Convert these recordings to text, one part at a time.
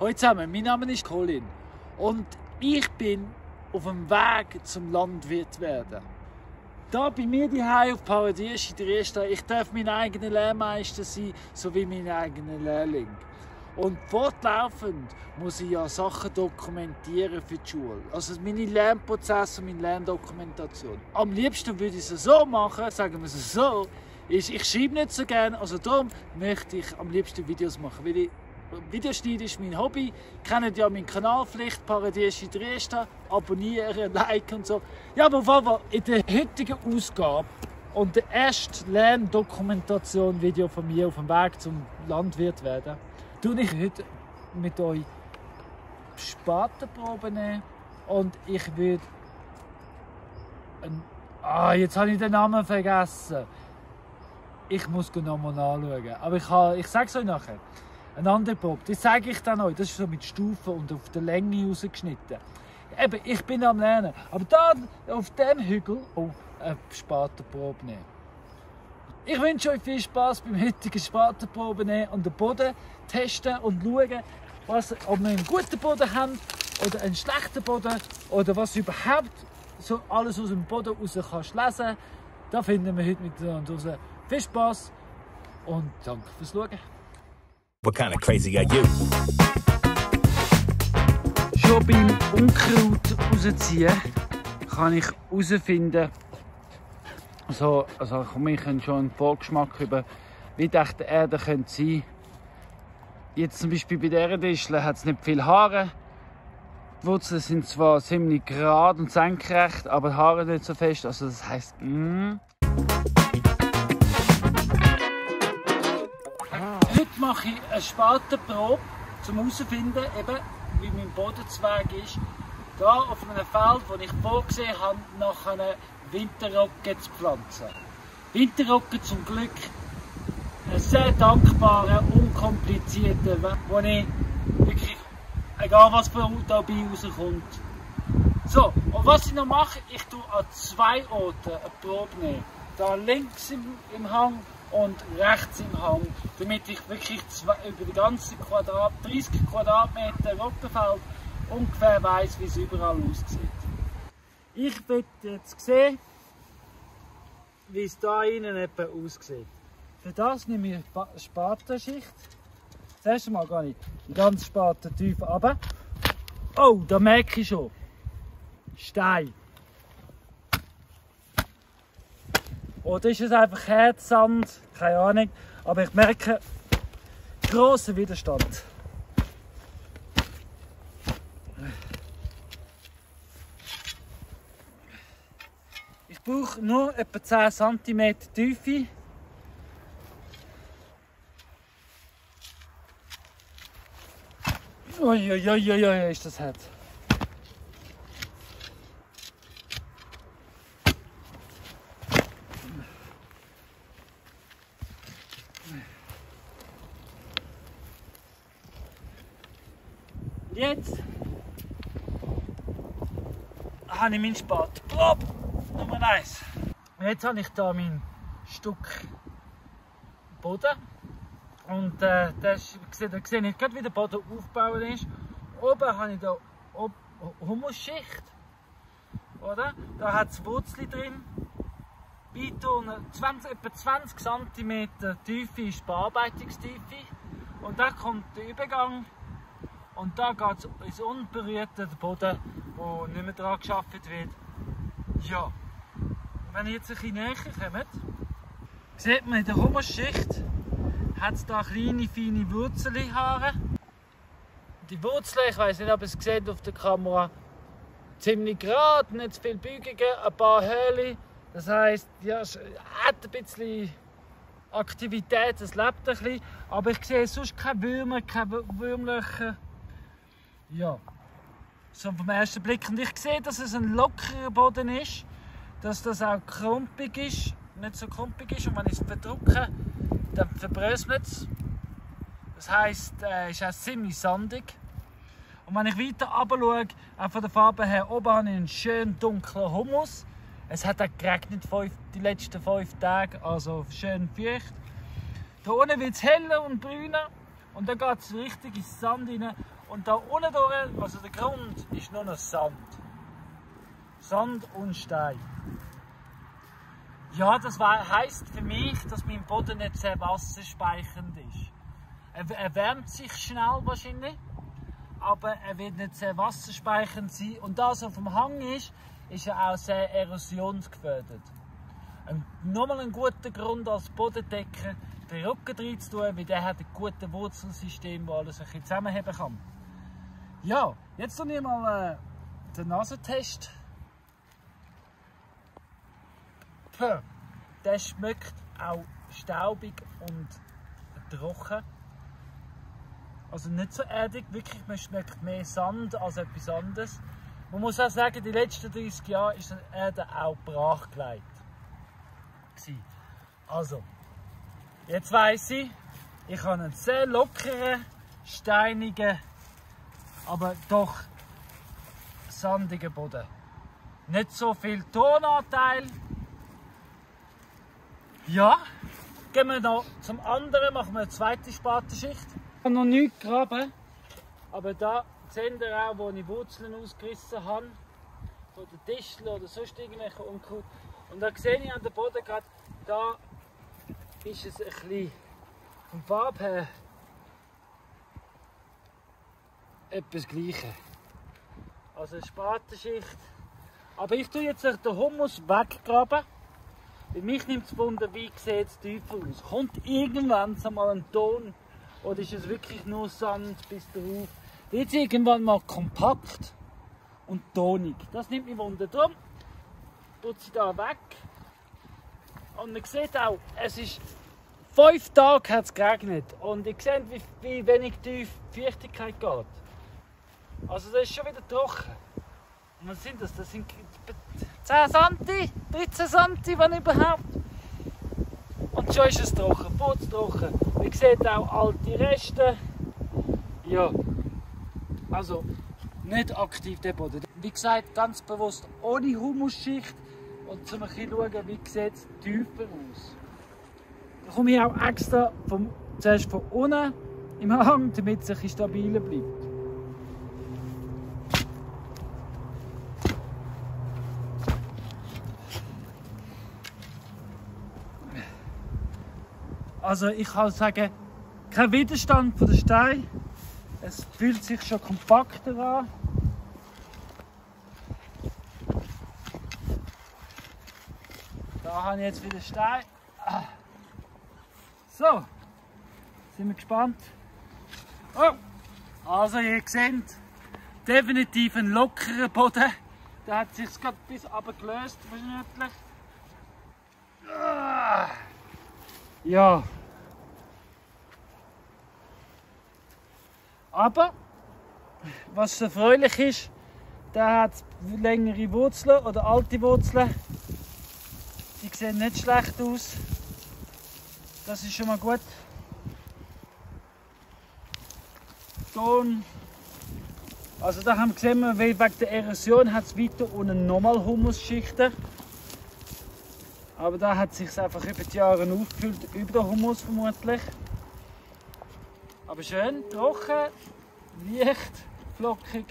Hallo zusammen, mein Name ist Colin und ich bin auf dem Weg zum Landwirt werden. Da bei mir daheim auf Paradies in Dresden, ich darf mein eigener Lehrmeister sein, sowie mein eigener Lehrling. Und fortlaufend muss ich ja Sachen dokumentieren für die Schule. Also meine Lernprozesse und meine Lerndokumentation. Am liebsten würde ich es so machen, sagen wir es so, ich schreibe nicht so gerne, also darum möchte ich am liebsten Videos machen. Weil Videoschneiden ist mein Hobby. Ihr kennt ja meinen Kanal vielleicht, Paradies in Dresden. Abonnieren, liken und so. Ja, aber auf jeden Fall in der heutigen Ausgabe und der erste Lerndokumentation-Video von mir auf dem Weg zum Landwirt werden, tue ich heute mit euch Spatenprobe nehmen und ich würde jetzt habe ich den Namen vergessen. Ich muss nochmal nachschauen. Aber ich sage es euch nachher. Eine andere Probe, das sage ich dann euch. Das ist so mit Stufen und auf der Länge rausgeschnitten. Eben, ich bin am Lernen. Aber da auf dem Hügel eine Spatenprobe nehmen. Ich wünsche euch viel Spaß beim heutigen Spatenprobe nehmen und den Boden testen und schauen, ob wir einen guten Boden haben oder einen schlechten Boden oder was überhaupt so alles aus dem Boden raus kannst lesen. Da finden wir heute miteinander raus. Viel Spaß und danke fürs Schauen. What kind of crazy are you? Schon beim Unkraut rausziehen kann ich herausfinden, also ich habe schon einen Vorgeschmack über, wie dicht die Erde sein könnte. Jetzt zum Beispiel bei dieser Distel hat es nicht viele Haare. Die Wurzeln sind zwar ziemlich gerade und senkrecht, aber die Haare nicht so fest. Also das heisst, Heute mache ich eine Spatenprobe, um herauszufinden, wie mein Bodenzweig ist. Hier auf einem Feld, das ich vorgesehen habe, nach einer Winterrogge zu pflanzen. Winterrogge zum Glück ein sehr dankbarer, unkomplizierter Weg, wo ich wirklich, egal was dabei rauskommt. So, und was ich noch mache, ich tue an zwei Orten eine Probe nehmen. Da links im Hang und rechts im Hang, damit ich wirklich über die ganze 30 Quadratmeter Roggenfeld ungefähr weiss, wie es überall aussieht. Ich will jetzt sehen, wie es hier innen etwa aussieht. Für das nehme ich eine Spatenschicht. Das erste Mal gar nicht die ganze Spatentiefe runter. Oh, da merke ich schon. Stein. Oder ist es einfach Herzsand? Keine Ahnung. Aber ich merke grossen Widerstand. Ich brauche nur etwa 10 cm Tiefe. Uiuiuiui, ist das hart. Jetzt habe ich meinen Spaten. Nummer 1. Jetzt habe ich hier mein Stück Boden. Und da sehe ich gerade, wie der Boden aufgebaut ist. Oben habe ich hier Humusschicht. Oder? Da hat es Wurzeln drin. Etwa 20 cm Tiefe ist Bearbeitungstiefe. Und da kommt der Übergang. Und da geht es ins unberührte Boden, wo nicht mehr daran gearbeitet wird. Ja. Wenn ihr jetzt ein bisschen näher kommt, sieht man in der Humusschicht, hat es da kleine, feine Wurzelhaare. Die Wurzeln, ich weiss nicht, ob ihr es seht auf der Kamera, ziemlich gerade, nicht zu viel Beugungen, ein paar Höhlen. Das heisst, ja, es hat ein bisschen Aktivität, es lebt ein bisschen. Aber ich sehe sonst keine Würmer, keine Wurmlöcher. Ja, so vom ersten Blick. Und ich sehe, dass es ein lockerer Boden ist, dass das auch krumpig ist, nicht so krumpig ist. Und wenn ich es verdrücke, dann verbröselt es. Das heisst, es ist auch ziemlich sandig. Und wenn ich weiter runter schaue, auch von der Farbe her, oben habe ich einen schön dunklen Humus. Es hat auch geregnet die letzten 5 Tage, also schön feucht. Da unten wird es heller und brüner. Und dann geht es richtig ins Sand rein. Und da unten durch, also der Grund, ist nur noch Sand. Sand und Stein. Ja, das heisst für mich, dass mein Boden nicht sehr wasserspeichernd ist. Er wärmt sich schnell wahrscheinlich, aber er wird nicht sehr wasserspeichernd sein. Und da er auf dem Hang ist er auch sehr erosionsgefährdet. Nochmal ein guter Grund als Bodendecker, den Rücken rein zu tun, weil der hat ein gutes Wurzelsystem, das alles ein bisschen zusammenheben kann. Ja, jetzt tue ich mal den Nasentest. Der schmeckt auch staubig und trocken. Also nicht so erdig, wirklich, man schmeckt mehr Sand als etwas anderes. Man muss auch sagen, die letzten 30 Jahre ist die Erde auch brachgelegt. Also, jetzt weiss ich habe einen sehr lockeren, steinigen, aber doch sandigen Boden. Nicht so viel Tonanteil. Ja, gehen wir noch zum anderen, machen wir eine zweite Spatenschicht. Ich habe noch nichts gegraben, aber da seht ihr auch, wo ich Wurzeln ausgerissen habe, von der Distel oder sonst irgendwelche Unkraut. Und da sehe ich an der Boden gerade, da ist es ein bisschen vom Farbe her etwas Gleiches. Also eine Spatenschicht. Aber ich tue jetzt den Humus weggraben. Bei mich nimmt es Wunder, wie sieht es tiefer aus. Kommt irgendwann mal ein Ton oder ist es wirklich nur Sand bis darauf? Wird es irgendwann mal kompakt und tonig? Das nimmt mich Wunder. Darum putze ich da weg. Und man sieht auch, es ist 5 Tage hat es geregnet. Und ihr seht, wie wenig tief die Feuchtigkeit geht. Also das ist schon wieder trocken. Und was sind das? Das sind 10 cm, 13 cm, wenn überhaupt. Und schon ist es trocken, putztrocken. Man sieht auch alte Reste. Ja, also nicht aktiv der Boden. Wie gesagt, ganz bewusst ohne Humusschicht. Und um ein bisschen zu schauen, wie sieht es tiefer aus. Da komme ich auch extra zuerst von unten im Hang, damit es ein bisschen stabiler bleibt. Also ich kann sagen, kein Widerstand von den Steinen. Es fühlt sich schon kompakter an. Da habe ich jetzt wieder Stein. So, sind wir gespannt. Oh. Also ihr seht, definitiv ein lockerer Boden. Der hat sich gerade bis runter gelöst, wahrscheinlich. Ja. Aber, was erfreulich ist, der hat längere Wurzeln oder alte Wurzeln. Die sehen nicht schlecht aus. Das ist schon mal gut. Ton. Also da haben wir gesehen, wegen der Erosion hat es weiter unten nochmal Humusschichten. Aber da hat es sich einfach über die Jahre aufgefüllt, über den Humus vermutlich. Aber schön, trocken, leicht, flockig.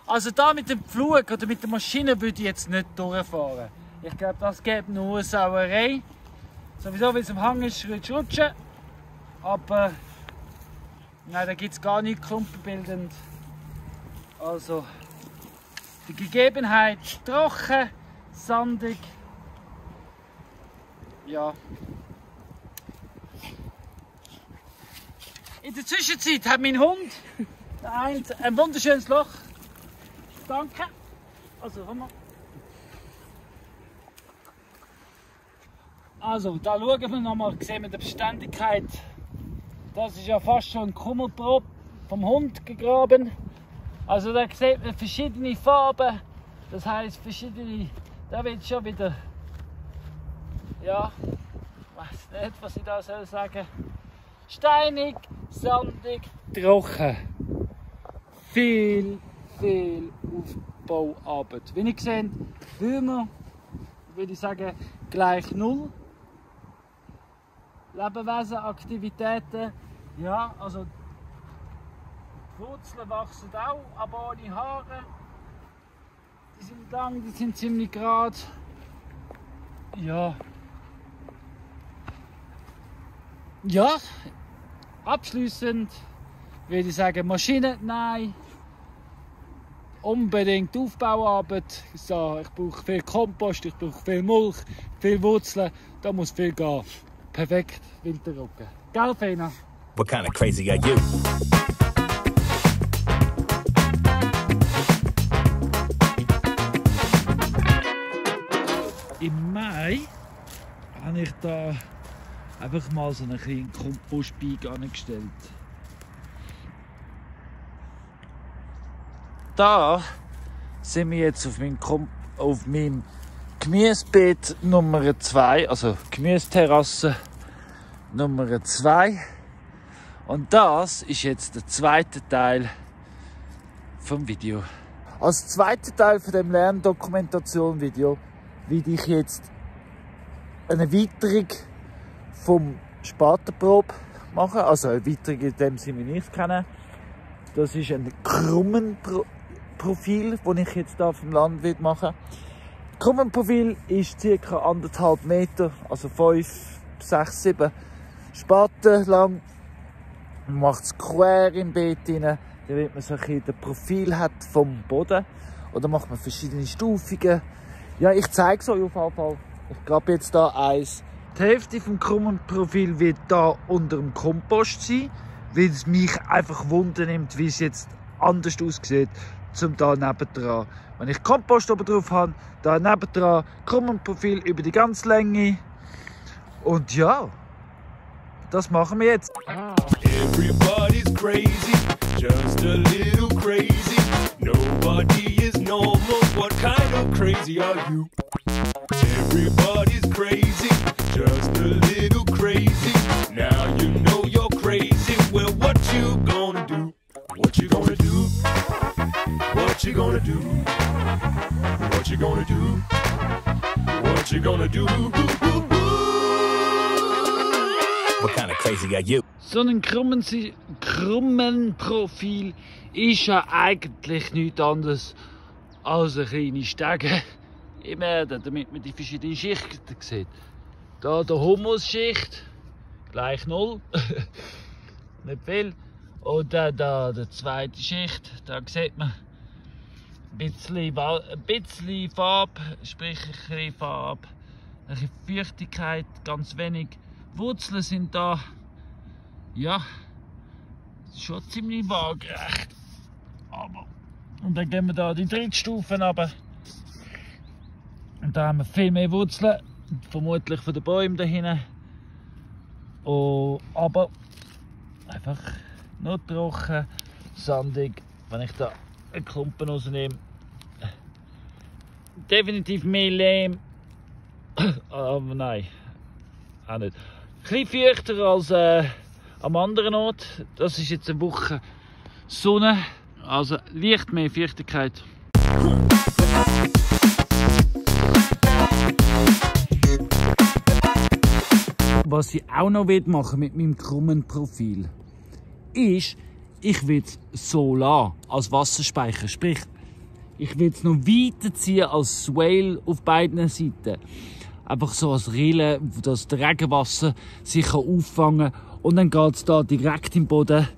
Also da mit dem Pflug oder mit der Maschine würde ich jetzt nicht durchfahren. Ich glaube, das gäbe nur eine Sauerei. Sowieso, weil es am Hang ist, rutschen. Aber nein, da gibt es gar nicht klumpenbildend. Also die Gegebenheit trocken, sandig. Ja. In der Zwischenzeit hat mein Hund ein wunderschönes Loch. Danke. Also, komm mal. Also, da schauen wir nochmal, sehen wir die Beständigkeit. Das ist ja fast schon ein Kummelprop vom Hund gegraben. Also da sieht man verschiedene Farben. Das heisst verschiedene. Da wird schon wieder. Ja, ich weiß nicht, was ich da soll sagen. Steinig, sandig, trocken. Viel Aufbauarbeit. Wie ihr seht, Würmer, würde ich sagen, gleich 0. Lebewesen, Aktivitäten, ja, also Wurzeln wachsen auch, aber ohne Haare. Die sind lang, die sind ziemlich gerade. Ja. Ja, abschließend würde ich sagen, Maschine nein. Unbedingt Aufbauarbeit. So, ich brauche viel Kompost, ich brauche viel Mulch, viel Wurzeln. Da muss viel gehen. Perfekt, Winterrücken. Gell, Fena? What kind of crazy are you? Im Mai habe ich da einfach mal so einen kleinen Kompostbeig angestellt. Da sind wir jetzt auf meinem Gemüsebeet Nummer 2, also Gemüseterrasse Nummer 2. Und das ist jetzt der zweite Teil vom Video. Als zweiter Teil von dem Lerndokumentation-Video werde ich jetzt eine Erweiterung vom Spatenprobe machen. Also eine Erweiterung in dem Sinne, wie ich es kenne. Das ist ein Krummenprofil, das ich jetzt hier auf dem Land machen will. Das Krummenprofil ist ca. 1,5 Meter, also 5, 6, 7 Spaten lang. Man macht es quer im Beet rein, damit man so ein bisschen das Profil hat vom Boden. Oder macht man verschiedene Stufungen. Ja, ich zeige es euch auf jeden Fall. Ich grabe jetzt hier eins. Die Hälfte vom Krummenprofil wird hier unter dem Kompost sein, weil es mich einfach wundernimmt, wie es jetzt anders aussieht, zum da nebendran. Wenn ich Kompost oben drauf habe, da nebendran Krummenprofil über die ganze Länge. Und ja, das machen wir jetzt. Everybody's crazy, just a little crazy. Nobody is normal. What kind of crazy are you? Everybody's crazy, just a little crazy. Now you know you're crazy. Well, what you gonna do? What you gonna do? What you gonna do? What you gonna do? What you gonna do? What kind of crazy are you? So ein Krummenprofil ist ja eigentlich nichts anderes als eine kleine Stege im Erde, damit man die verschiedenen Schichten sieht. Da die Humusschicht, gleich 0, nicht viel. Und dann da die zweite Schicht, da sieht man ein bisschen Farbe, sprich ein bisschen Farbe, ein bisschen Feuchtigkeit, ganz wenig. Wurzeln sind da, ja, schon ziemlich waagerecht. Aber, und dann gehen wir da die dritte Stufe runter. Und da haben wir viel mehr Wurzeln, vermutlich von den Bäumen da hinten. Oh, aber einfach nur trocken, sandig. Wenn ich da einen Klumpen rausnehme, definitiv mehr Lehm. Aber nein, auch nicht. Ein bisschen feuchter als am anderen Ort. Das ist jetzt eine Woche Sonne, also leicht mehr Feuchtigkeit. Was ich auch noch machen mit meinem Krummenprofil ist, ich will es so lassen, als Wasserspeicher. Sprich, ich will es noch weiterziehen als Swale auf beiden Seiten. Einfach so als Rille, dass das Regenwasser sich auffangen kann. Und dann geht es da direkt im Boden.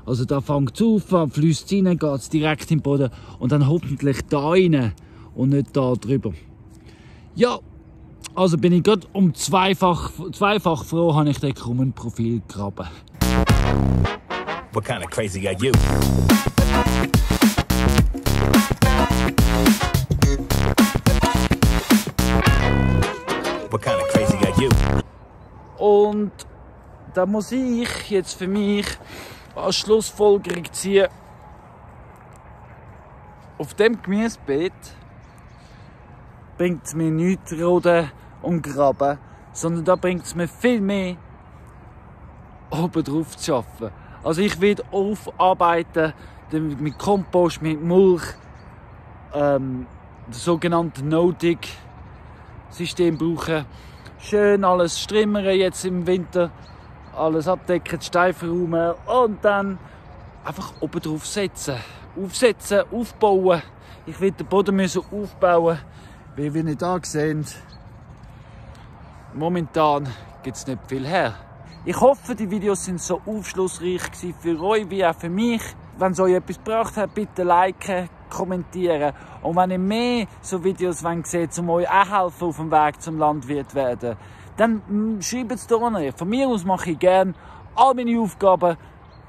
Also da fängt es auf, fließt es rein, geht es direkt im Boden. Und dann hoffentlich da rein und nicht da drüber. Ja, also bin ich gerade um zweifach froh, habe ich den Krummenprofil gegraben. What kind of crazy are you? What kind of crazy are you? Und da muss ich jetzt für mich als Schlussfolgerung ziehen, auf dem Gemüsebeet bringt es mir nichts roden und graben, sondern da bringt es mir viel mehr, oben drauf zu arbeiten. Also ich will aufarbeiten mit Kompost, mit Mulch, das sogenannte No-Dig-System brauchen. Schön alles strimmern jetzt im Winter, alles abdecken, die Steine verräumen und dann einfach oben drauf setzen. Aufsetzen, aufbauen. Ich will den Boden aufbauen, weil wie ihr hier seht, momentan gibt es nicht viel her. Ich hoffe, die Videos sind so aufschlussreich für euch wie auch für mich. Wenn es euch etwas gebracht hat, bitte liken, kommentieren. Und wenn ihr mehr so Videos seht, um euch auch helfen auf dem Weg zum Landwirt werden, dann schreibt es da unten. Von mir aus mache ich gerne all meine Aufgaben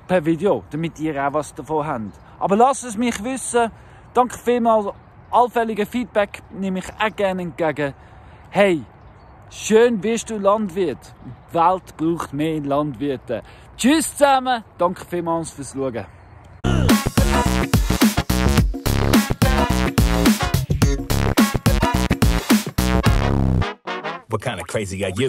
per Video, damit ihr auch was davon habt. Aber lasst es mich wissen. Danke vielmals. Allfällige Feedback nehme ich auch gerne entgegen. Hey, schön bist du Landwirt. Die Welt braucht mehr Landwirte. Tschüss zusammen. Danke vielmals fürs Schauen. What kind of crazy are you?